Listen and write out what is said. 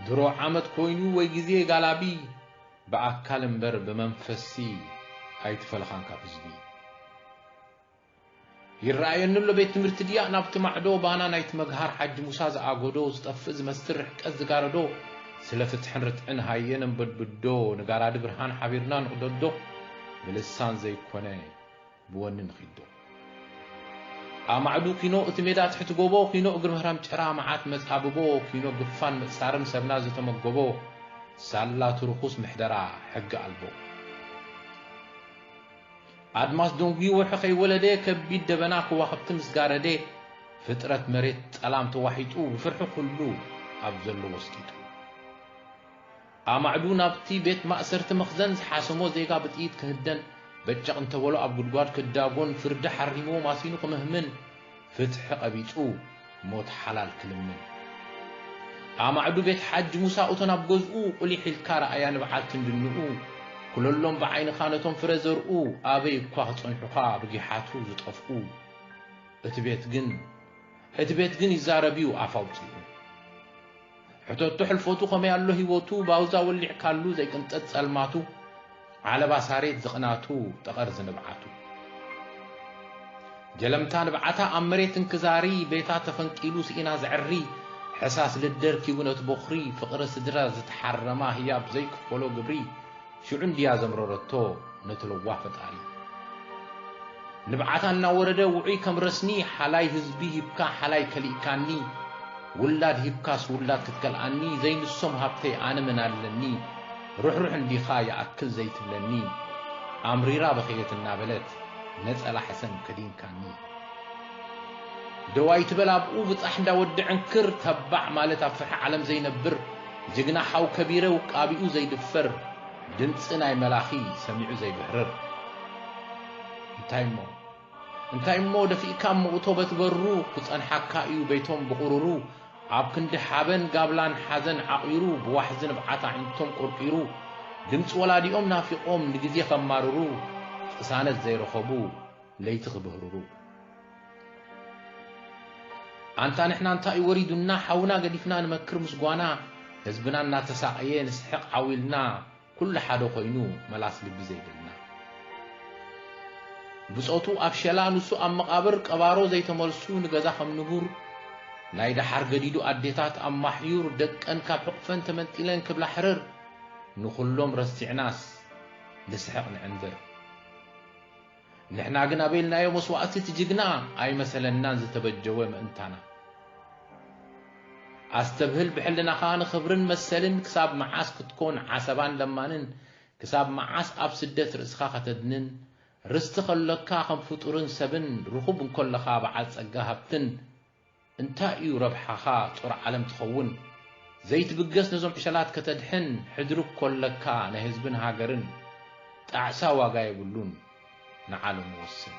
ድሮ ዓመት ኮይኑ ወይ ግዜ ጋላቢ፣ ብኣካል እምበር ብመንፈስሲ ኣይትፈለኻን ካብ ህዝቢ። ይረኣየኒ ኣሎ ቤት ትምህርቲ ድያ ናብቲ ማዕዶ ባና ናይቲ መግሃር ሓጂ ሙሳ ዝኣጎዶ፣ ዝጠፍእ ዝመስል ርሕቀት ዝጋረዶ፣ ስለ ፍትሕን ርትዕን ሃየ ነንበድብዶ፣ ንጋራዲ ብርሃን ሓቢርና ንቕደዶ፣ ብልሳን ዘይኮነ ብወኒ ንኺዶ። ኣማዕዱ ኪኖ እቲ ሜዳ ትሕቲ ጎቦ፣ ኪኖ እግሪ ምህራም ጭራ መዓት መጻብቦ፣ ኪኖ ግፋን ምእሳርን ሰብና ዝተመገቦ፣ ሳላቱ ርኹስ ምሕደራ ሕጊ ኣልቦ። ኣድማስ ደንጉዩ ወርሒ ከይወለደ፣ ከቢድ ደበና ከዋኽብቲ ምስ ጋረደ፣ ፍጥረት መሬት ጸላም ተዋሒጡ፣ ብፍርሒ ኩሉ ኣብ ዘለዎ ስቂጡ። ኣማዕዱ ናብቲ ቤት ማእሰርቲ መኽዘን ዝሓሰሞ ዜጋ ብጥይት ክህደን፣ በጨቕ እንተበሎ ኣብ ጉድጓድ ክዳጎን፣ ፍርዲ ሓሪምዎ ማሲኑ ክምህምን፣ ፍትሒ ቀቢጹ ሞት ሓላል ክልምን። ኣማዕዱ ቤት ሓጅ ሙሳ እቶ ናብ ገዝኡ፣ ቁሊሕ ኢልካ ረኣያ ንበዓል ክንድንኡ፣ ኩለሎም ብዓይንኻ ነቶም ፍረ ዘርኡ፣ ኣበይ እኳ ክጸንሑኻ ብጊሓቱ ዝጠፍኡ። እቲ ቤት ግን፣ እቲ ቤት ግን ይዛረብ እዩ ኣፍ ኣውጺኡ። ሕተቱ ሕልፈቱ ከመይ ኣሎ ህይወቱ፣ ባውዛ ወሊዕካሉ ዘይቅንጠጥ ጸልማቱ፣ ዓለባ ሳሬት ዝቕናቱ፣ ጠቐር ዝንብዓቱ። ጀለምታ ንብዓታ ኣብ መሬት እንክዛሪ፣ ቤታ ተፈንቂሉ ስኢና ዘዕሪ፣ ሕሳስ ልደር ኪቡ ነቲ ቦኽሪ፣ ፍቕሪ ስድራ ዝተሓረማ ህያብ ዘይክፈሎ ግብሪ፣ ሽዑ እንድያ ዘምረረቶ ነቲ ለዋህ ፈጣሪ። ንብዓታ እናወረደ ውዑይ ከም ረስኒ፣ ሓላይ ህዝቢ ሂብካ ሓላይ ከሊእካኒ፣ ውላድ ሂብካስ ውላድ ክትከልኣኒ፣ ዘይንሶም ሃብተይ ኣነ መን ኣለኒ፣ ርሕሩሕ እንዲኻ ይኣክል ዘይትብለኒ፣ ኣምሪራ በኸየት እናበለት ነጸላ ሕሰም ከዲንካኒ። ደው ኣይትበል ኣብኡ ብጻሕ እንዳ ወዲ ዕንክር፣ ተባዕ ማለት ኣብ ፍርሒ ዓለም ዘይነብር፣ ጅግና ሓው ከቢረ ውቃቢኡ ዘይድፈር፣ ድምጺ ናይ መላኺ ሰሚዑ ዘይብህርር። እንታይ እሞ፣ እንታይ እሞ ደፊእካ እሞ እቶ በትበሩ፣ ክጸንሓካ እዩ ቤቶም ብቑሩሩ፣ ኣብ ክንዲ ሓበን ጋብላን ሓዘን ዓቒሩ፣ ብዋሕዚ ንብዓት ኣዒንቶም ቆርቂሩ፣ ድምጺ ወላዲኦም ናፊቖም ንግዜ ከማርሩ፣ ቅሳነት ዘይረኸቡ ለይቲ ክብህርሩ። ኣንታ ንሕና እንታይ እዩ ወሪዱና፣ ሓውና ገዲፍና ንመክር ምስ ጓና፣ ህዝብና እናተሳቐየ ንስሕቕ ዓው ኢልና፣ ኩሉ ሓደ ኮይኑ መላስ ልቢ ዘይብልና። ብጾቱ ኣብ ሸላ ንሱ ኣብ መቓብር፣ ቀባሮ ዘይተመልሱ ንገዛ ከም ንቡር፣ ናይ ደሓር ገዲዱ ኣዴታት ኣብ ማሕዩር፣ ደቀን ካብ ሕቑፈን ተመንጢለን ክብላ ሕርር፣ ንኹሎም ረሲዕናስ ንስሕቕ ንዕንብር። ንሕና ግን ኣበይልናዮ መስዋእቲ እቲ ጅግና፣ ኣይመሰለናን ዝተበጀወ ምእንታና። ኣስተብህል ብሕልናኻ ንኽብርን መሰልን ክሳብ መዓስ ክትኮን ዓሰባን ለማንን፣ ክሳብ መዓስ ኣብ ስደት ርእስኻ ከተድንን፣ ርስቲ ከለካ ከም ፍጡርን ሰብን፣ ርኹብ እንከለኻ በዓል ጸጋ ሃብትን፣ እንታይ እዩ ረብሓኻ ጾር ዓለም ትኸውን? ዘይትብገስ ነዞም ዕሸላት ከተድሕን፣ ሕድሪ እኮ ኣለካ ናይ ህዝብን ሃገርን፣ ጣዕሳ ዋጋ የብሉን ንዓለም ወስን።